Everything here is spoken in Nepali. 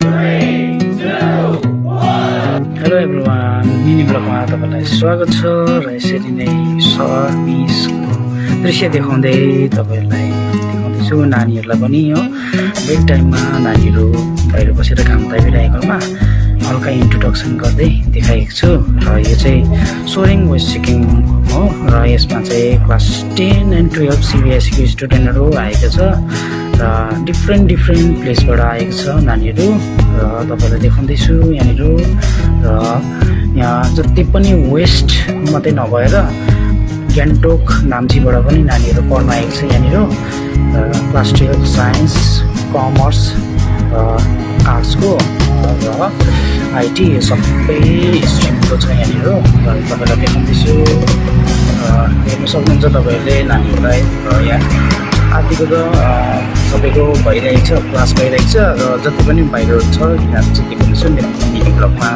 हेलो एभ्रिवान, मिनी ब्लगमा तपाईँलाई स्वागत छ र यसरी नै सर मिसको दृश्य देखाउँदै तपाईँहरूलाई देखाउँदैछु। नानीहरूलाई पनि हो ब्रेक टाइममा नानीहरू बाहिर बसेर घाम तापिरहेकोमा हल्का इन्ट्रोडक्सन गर्दै देखाएको छु। र यो चाहिँ सोरेङ वेस्ट सिक्किम हो र यसमा चाहिँ क्लास 10 and 12 CBSE को स्टुडेन्टहरू आएको छ र डिफ्रेन्ट प्लेसबाट आएको छ नानीहरू र तपाईँलाई देखाउँदैछु यहाँनिर। र यहाँ जति पनि वेस्ट मात्रै नभएर गान्तोक नाम्चीबाट पनि नानीहरू पढ्न आएको छ यहाँनिर। क्लास 12 साइन्स, कमर्स, आर्ट्सको र आइटी सबै स्ट्रिमको छ यहाँनिर। र तपाईँलाई देखाउँदैछु, हेर्नु सक्नुहुन्छ तपाईँहरूले नानीहरूलाई। र यहाँ आदिको त सबैको भइरहेको छ, क्लास भइरहेको छ र जति पनि बाहिर छ यिनीहरू जति पनि छ मेरो मिनी ब्लगमा